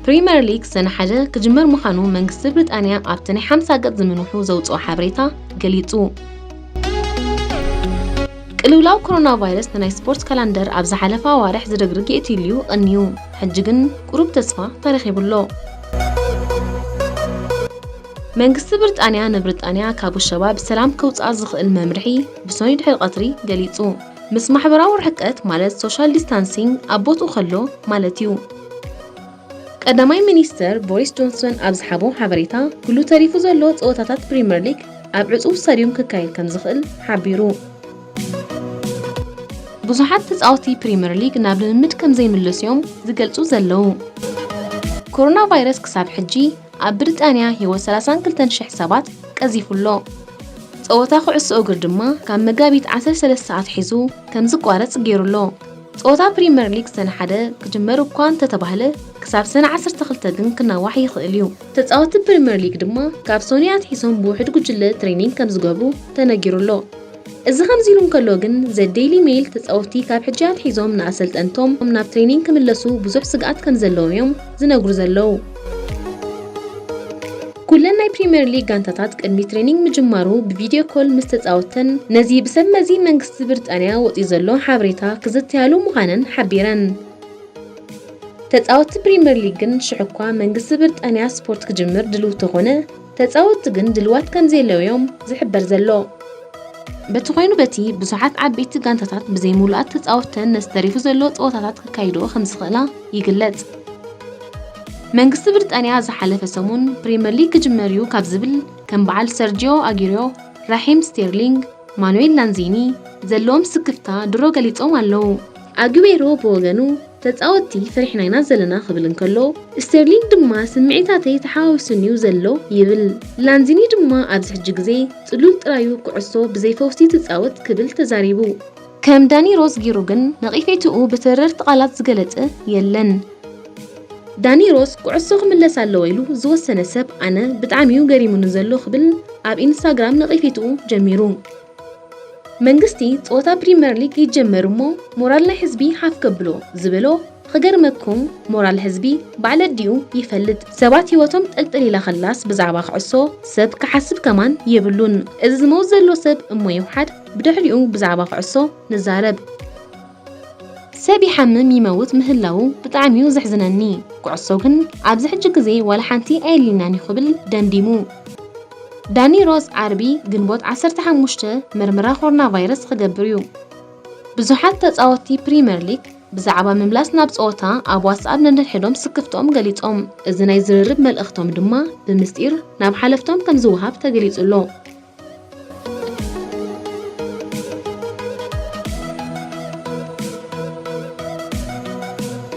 ፕሪምየር ሊግ ሰነ ሓደ ክጅመር ምዃኑ መንግስቲ ብሪጣንያ ኣብቲ ናይ ሓምሳ ገጽ ዝምንውሑ ዘውጽኦ ሓበሬታ ገሊጹ። ቅልውላው ኮሮና ቫይረስ ንናይ ስፖርት ካላንደር ኣብ ዝሓለፈ ኣዋርሕ ዝርግርግ የእትዩሉ ቀንዩ፣ ሕጂ ግን ቁሩብ ተስፋ ተረኺቡ ኣሎ። መንግስቲ ብሪጣንያ ንብሪጣንያ ካብ ውሸባ ብሰላም ከውጽኣ ዝኽእል መምርሒ ብሶኒ ድሕሪ ቀትሪ ገሊጹ። ምስ ማሕበራዊ ርሕቀት ማለት ሶሻል ዲስታንሲንግ ኣብ ቦትኡ ከሎ ማለት እዩ። ቀዳማይ ሚኒስተር ቦሪስ ጆንሰን ኣብ ዝሓቦ ሓበሬታ፣ ኩሉ ተሪፉ ዘሎ ጸወታታት ፕሪምየር ሊግ ኣብ ዕጹው ስታድዩም ክካየድ ከም ዝኽእል ሓቢሩ። ብዙሓት ተጻወቲ ፕሪምየር ሊግ ናብ ልምምድ ከም ዘይምለሱ እዮም ዝገልጹ ዘለዉ። ኮሮና ቫይረስ ክሳብ ሕጂ ኣብ ብሪጣንያ ህይወት ሰላሳን ክልተን ሽሕ ሰባት ቀዚፉ ኣሎ። ጸወታ ኩዕሶ እግሪ ድማ ካብ መጋቢት ዓሰርተ ሰለስተ ኣትሒዙ ከም ዝቋረጽ ገይሩ ኣሎ። ጸወታ ፕሪምየር ሊግ ሰነ ሓደ ክጅመር እኳ እንተተባህለ፣ ክሳብ ሰነ ዓሰርተ ክልተ ግን ክናዋሕ ይኽእል እዩ። ተጻወትቲ ፕሪምየር ሊግ ድማ ካብ ሶኒ ኣትሒዞም ብውሑድ ጉጅለ ትሬኒንግ ከም ዝገብሩ ተነጊሩ ኣሎ። እዚ ከምዚ ኢሉ እንከሎ ግን፣ ዘ ዴይሊ ሜይል ተጻወትቲ ካብ ሕጂ ኣትሒዞም ንኣሰልጠንቶም ናብ ትሬኒንግ ክምለሱ ብዙሕ ስግኣት ከም ዘለዎም እዮም ዝነግሩ ዘለዉ። ኩለን ናይ ፕሪምየር ሊግ ጋንታታት ቅድሚ ትሬኒንግ ምጅማሩ ብቪድዮ ኮል ምስ ተጻወተን ነዚ ብሰብ መዚ መንግስቲ ብሪጣንያ ወጺኡ ዘሎ ሓበሬታ ክዝተያሉ ምዃነን ሓቢረን። ተጻወትቲ ፕሪምየር ሊግ ግን ሽሕ እኳ መንግስቲ ብሪጣንያ ስፖርት ክጅምር ድልው ተኾነ፣ ተጻወትቲ ግን ድልዋት ከም ዘየለውዮም ዝሕበር ዘሎ። በቲ ኮይኑ በቲ ብዙሓት ዓበይቲ ጋንታታት ብዘይምሉኣት ተጻወትተን ነቲ ተሪፉ ዘሎ ጸወታታት ከካይድኦ ከም ዝኽእላ ይግለጽ። መንግስቲ ብሪጣንያ ዝሓለፈ ሰሙን ፕሪምየር ሊግ ክጅመር እዩ ካብ ዝብል ከም በዓል ሰርጂዮ ኣጊሪዮ፣ ራሒም ስቴርሊንግ፣ ማኑኤል ላንዚኒ ዘለዎም ስክፍታ ድሮ ገሊጾም ኣለዉ። ኣጉዌሮ ብወገኑ፣ ተጻወትቲ ፈሪሕና ኢና ዘለና ክብል እንከሎ፣ ስተርሊንግ ድማ ስምዒታተይ ተሓዋዊሱኒ'ዩ ዘሎ ይብል። ላንዚኒ ድማ ኣብዚ ሕጂ ግዜ ጽሉል ጥራዩ ኩዕሶ ብዘይ ፈውሲ ትጻወት ክብል ተዛሪቡ። ከም ዳኒ ሮዝ ጌሩ ግን ነቒፌትኡ ብተረርቲ ቃላት ዝገለጸ የለን። ዳኒ ሮዝ ኩዕሶ ክምለስ ኣለዎ ኢሉ ዝወሰነ ሰብ ኣነ ብጣዕሚ'ዩ ገሪሙኒ ዘሎ ክብል ኣብ ኢንስታግራም ነቒፌትኡ ጀሚሩ። መንግስቲ ጸወታ ፕሪምየር ሊግ ይጀመር እሞ ሞራል ናይ ህዝቢ ሓፍ ከብሎ ዝበሎ ክገርመኩም ሞራል ህዝቢ ባዕለዲኡ ይፈልጥ። ሰባት ህይወቶም ጠልጥል ኢላ ከላስ ብዛዕባ ክዕሶ ሰብ ክሓስብ ከማን የብሉን። እዚ ዝመውት ዘሎ ሰብ እሞ ይውሓድ ብድሕሪኡ ብዛዕባ ክዕሶ ንዛረብ። ሰብ ይሓምም ይመውት ምህላዉ ብጣዕሚ'ዩ ዘሕዝነኒ። ኩዕሶ ግን ኣብዚ ሕጂ ግዜ ዋላ ሓንቲ ኣየድልየናን እዩ ክብል ደምዲሙ። ዳኒ ሮዝ ዓርቢ ግንቦት ዓሰርተ ሓሙሽተ ምርመራ ኮሮና ቫይረስ ክገብር እዩ። ብዙሓት ተጻወትቲ ፕሪምየር ሊግ ብዛዕባ ምምላስ ናብ ጸወታ ኣብ ዋትስኣፕ ነንሕድሕዶም ስክፍትኦም ገሊጾም። እዚ ናይ ዝርርብ መልእኽቶም ድማ ብምስጢር ናብ ሓለፍቶም ከም ዝወሃብ ተገሊጹ ኣሎ።